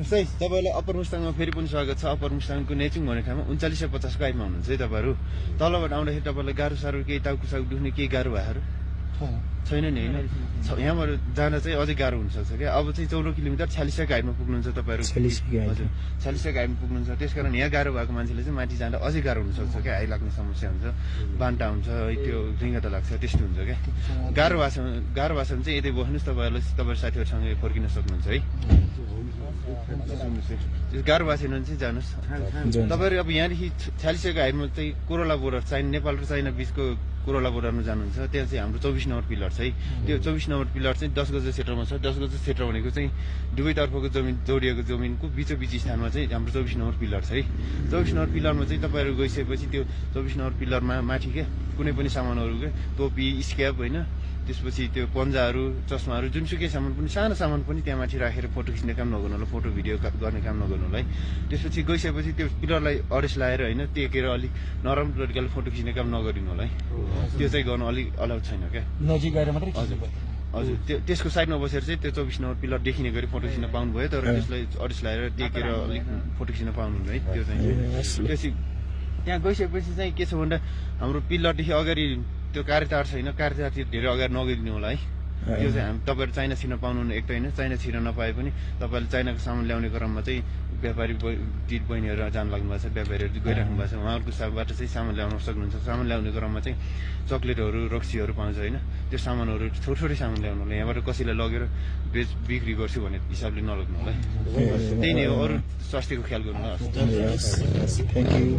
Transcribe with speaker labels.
Speaker 1: तपाईलाई अप्पर मुस्ताङमा फेरि पनि स्वागत छ। अप्पर मुस्ताङको नेचुङ भन्ने ठाउँमा 3950 आइमा हुनुहुन्छ है तपाईहरु। तलबाट आउँदाखेरि तपाईलाई गाह्रो साह्रो केही टाउकुसाउ दुख्ने केही गाह्रो भएर छैन नि हैन। यहाँबाट जान चाहिँ अझै गाह्रो हुन सक्छ क्या। अब चाहिँ 14 किलोमिटर 46 हाइटमा पुग्नुहुन्छ तपाईहरु। हजुर 46 हाइटमा पुग्नुहुन्छ। त्यसकारण यहाँ गाह्रो भएको मान्छेले चाहिँ माथि जाँदा अझै गाह्रो हुन सक्छ क्या। हाइ लाग्ने समस्या हुन्छ, बान्टा हुन्छ, त्यो रिङ्गटा लाग्छ, त्यस्तो हुन्छ क्या। गाह्रो भएको छ भने चाहिँ यतै बस्नुस्। तपाईहरु साथीहरुसँग फर्किन सक्नुहुन्छ है। गाह्रो भएको छैन भने चाहिँ जानुस्। तपाईहरु अब यहाँदेखि 46 हाइटमा चाहिँ कोरोला बोर्डर चाइना, नेपाल र चाइना बीचको कोरोला बोर्डरमा जानुहुन्छ। त्यहाँ चाहिँ हाम्रो 24 नम्बर पिलर छ है। त्यो 24 नम्बर पिलर चाहिँ 10 गज क्षेत्रमा छ। 10 गज क्षेत्र भनेको चाहिँ दुवैतर्फको जमिन जोडिएको जमिनको बीचोबीच स्थानमा चाहिँ हाम्रो 24 नम्बर पिलर छ है। 24 नम्बर पिलरमा चाहिँ तपाईहरु गइसकेपछि त्यो 24 नम्बर पिलरमा माथि के कुनै पनि सामानहरु के टोपी, स्क्याप हैन, त्यसपछि त्यो पन्जाहरु, चस्माहरु, जुनसुकै सामान पनि, सानो सामान पनि त्यहाँ माथि राखेर फोटो खिच्ने काम नगर्नु होला, फोटो भिडियो गर्ने काम नगर्नु होला है। त्यसपछि गइसकेपछि त्यो पिलरलाई अडेस लाएर हैन टेकेर अलि नरम तरिकाले फोटो खिच्ने काम नगरिनु होला है। त्यो चाहिँ गर्नु अलि अलाउड छैन क्या।
Speaker 2: नजिक गएर मात्रै
Speaker 1: हजुर त्यसको साइडमा बसेर चाहिँ त्यो 24 नम्बर पिलर देखिने गरी फोटो खिच्न पाउनु भयो। तर त्यसलाई अडेस लाएर टेकेर अलिक फोटो खिच्न पाउनु है। त्यो चाहिँ त्यसपछि त्यहाँ गइसकेपछि चाहिँ के छ भन्दा हाम्रो पिलरदेखि अगाडि त्यो कार्यतार छैन। कार्यतारतिर धेरै अगाडि नगइदिनु होला है। यो चाहिँ हामी तपाईहरु चाइना छिर्न पाउनुहुन्न एक त हैन। चाइना छिर्न नपाए पनि तपाईहरुले चाइनाको सामान ल्याउने क्रममा चाहिँ व्यापारी दिदी बहिनीहरु जान लाग्नु भएको छ, व्यापारीहरु गइराख्नु भएको छ। उहाँहरुको साथबाट चाहिँ सामान ल्याउन सक्नुहुन्छ। सामान ल्याउने क्रममा चाहिँ चकलेटहरु, रक्सीहरु पाउँछ हैन। त्यो सामानहरु छोटो सामान ल्याउनु होला। यहाँबाट कसैलाई लगेर बिक्री गर्छु भन्ने हिसाबले नलग्नु होला है। त्यही नै हो। अरु स्वास्थ्यको ख्याल गर्नु होला।
Speaker 2: Thank you.